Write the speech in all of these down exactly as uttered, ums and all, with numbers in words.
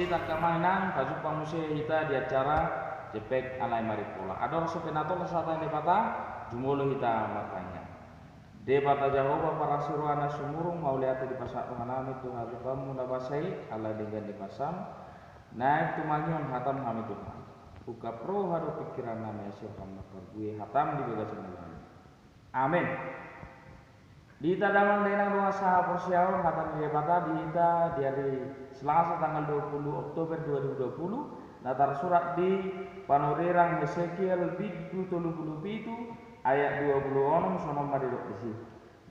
Tangkas ma inang, pajumpang muse hita di acara Jempek Alai Marimpola. Andorang so pinatolhas hata ni Debata, jumolo hita martangiang. Debata Jahowa parasi roha na sumurung, mauliate dipasahat rohanami tu harajaonmu na basa i, ala denggan ni basam, naeng tumangihon hatam hami Tuhan. Ungkap roha dohot pingkiran nami, asi roham na parbue hatam di bagasan nami. Amen. Di hita damang dainang dongan sahaporseaon, hata ni Debata di hita di ari Selasa tanggal dua puluh Oktober dua ribu dua puluh, na tarsurat di Panurirang Hesekiel bindu tolu puluh pitu ayat dua puluh onom, songon on ma didok disi.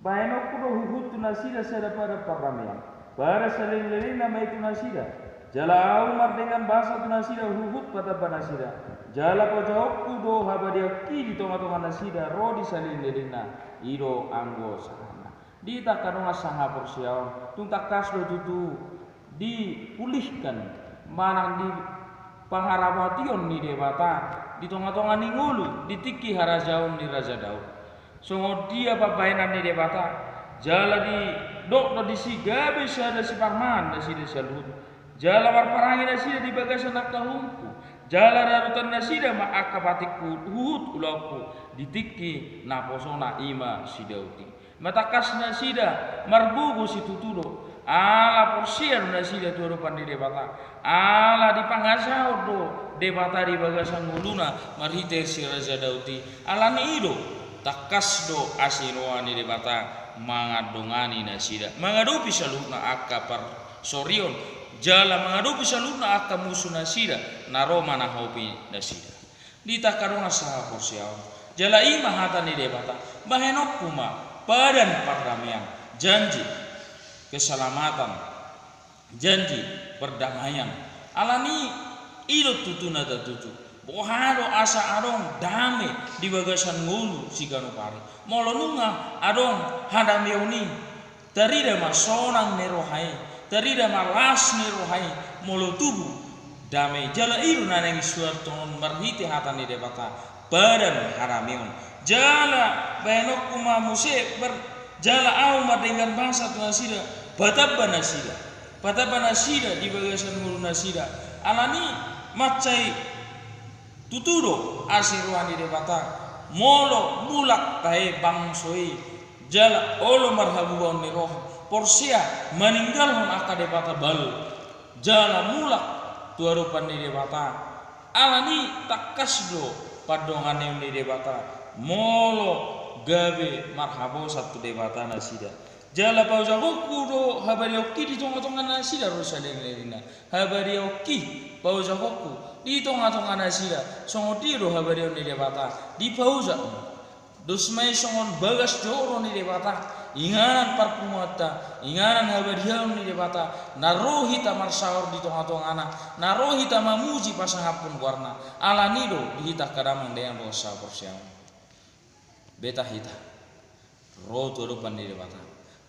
Bahenonku do huhut tu nasida sada padan pardamean, padan saleleng-lelengna ma i tu nasida. Jala ahu mardenggan basa tu nasida huhut patamba nasida. Jala paojaonku do habadiaonki di tonga-tonga nasida ro di saleleng-lelengna. I do anggo sahatna. Di hita angka dongan sahaporseaon, tung tangkas do tutu dipulihkan manang di pangaramation ni Debata di tonga-tonga ni ngolu di tingki harajaon ni Raja Daud. Songon dia pambahenan ni Debata, jala didok do disi gabe sada siparmaan nasida saluhut. Jala marparange nasida di bagasan angka uhumku, jala rarutan nasida ma angka patikku huhut ulaonku di tingki naposona i ma si Daud i. Matangkas nasida margogo situtu do, ala porsea do nasida tu adopan ni Debata, ala dipangasahon do Debata di bagasan ngoluna marhite si Raja Daud i. Alani i do, tangkas do asi roha ni Debata mangandongani nasida, mangadopi saluhutna angka parsorion, jala mangadopi saluhutna angka musu nasida na ro manahopi nasida. Di hita angka dongan sahaporseaon, jala i ma hata ni Debata, bahenonku ma padan pardamean, janji keselamatan, janji perdamaian. Alani i do tutu na tatuju. Boha do asa adong dame di bagasan ngolu siganup ari? Molo nunga adong hadameon i, tarida ma sonang ni roha i, tarida ma las ni roha i, molo tubu dame i. Jala i do na naeng disuarhon marhite hata ni Debata, padan hadameon. Jala bahenonku ma muse bar-, jala ahu mardenggan basa tu nasida, patamba nasida, patamba nasida di bagasan ngolu nasida. Alani mansai tutu do asi roha ni Debata, molo mulak tahe bangso i, jala olo marhabubaon ni roha, porsea maninggalhon angka debata Baal, jala mulak tu adopan ni Debata. Alani tangkas do pandonganeon ni Debata, molo gabe marhaposan tu Debata nasida. Jala paojahonku do habadiaonki di tonga-tonga nasida ro saleleng-lelengna. Habadiaonki paojahonku di tonga-tonga nasida. Songon dia do habadiaon ni Debata dipaojak? Dos ma i songon bagas joro ni Debata, inganan parpunguanta, inganan habadiaon ni Debata, na ro hita marsaor di tonga-tongana, na ro hita mamuji pasangaphon goarna. Alani do di hita angka damang dainang dongan sahaporseaon, beta hita ro tu adopan ni Debata,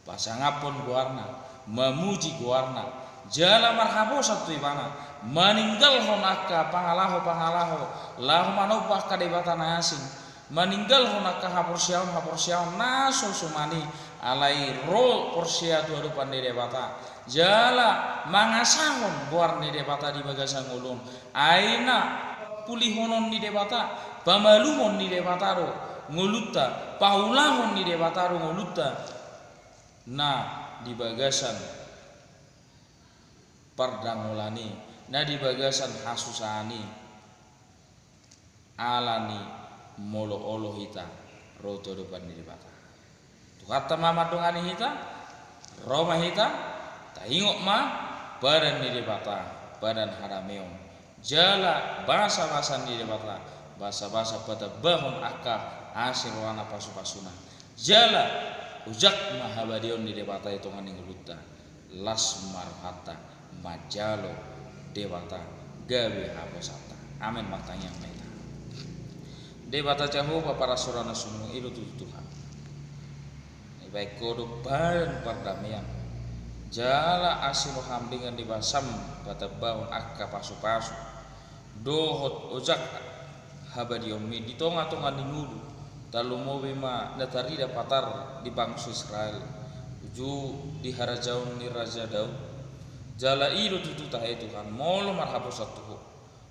pasangaphon goarna, mamuji goarna, jala marhaposan tu ibana, maninggalhon angka pangalaho-pangalaho laho manomba angka debata na asing, maninggalhon angka haporseaon-haporseaon na so suman i, alai ro porsea tu adopan ni Debata, jala mangasahon goar ni Debata di bagasan ngolu on. Ai na pulihonon ni Debata, pamalumon ni Debata do ngolunta, paulahon ni Debata do ngolunta na di bagasan pardangolan i, na di bagasan hasusaan i. Alani molo olo hita ro tu adopan ni Debata, Tuhanta ma mandongani hita, ro ma hita, taingot ma padan ni Debata, padan hadameon, jala basa-basa ni Debata, basa-basa patambahon angka asi rohana, pasu-pasuna, jala ojak ma habadiaon ni Debata i tonga ni ngolunta. Las ma rohanta manjalo Debata gabe haposanta. Amen. Martangiang ma hita. Debata Jahowa, parasi roha na sumurung, i do tutu Tuhan. Dibahen Ho do padan pardamean, jala asi roham denggan ni basam patambahon angka pasu-pasu dohot ojak habadiaonmi di tonga-tonga ni ngolu. Tarlumobi ma na tarida patar di bangso Israel, uju di harajaon ni Raja Daud, Jala i do tutu tahe Tuhan, molo marhaposan tu Ho,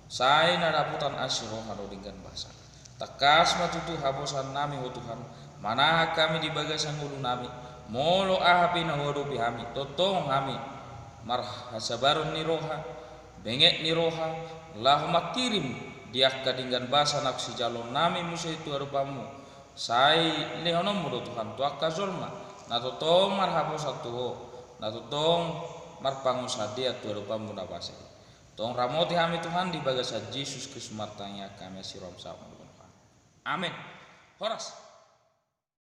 sai na dapotan asi roha dohot denggan basa. Tangkas ma tutu haposan nami Ho Tuhan, manahan hami di bagasan ngolu nami, molo aha pe na huadopi hami, tongtong hami marhasabaron ni roha, benget ni roha, laho mangkirim di angka denggan basa na sijaloon nami muse tu adopanMu, sai lehononMu do Tuhan tu angka jolma na tongtong marhaposan tu Ho, na tongtong marpangunsandean tu adopanMu na basa i. Tong ramoti hami Tuhan, di bagasan Jesus Kristus martangiang hami, asi rohaM sahat ma dohot hami. Amen. Horas.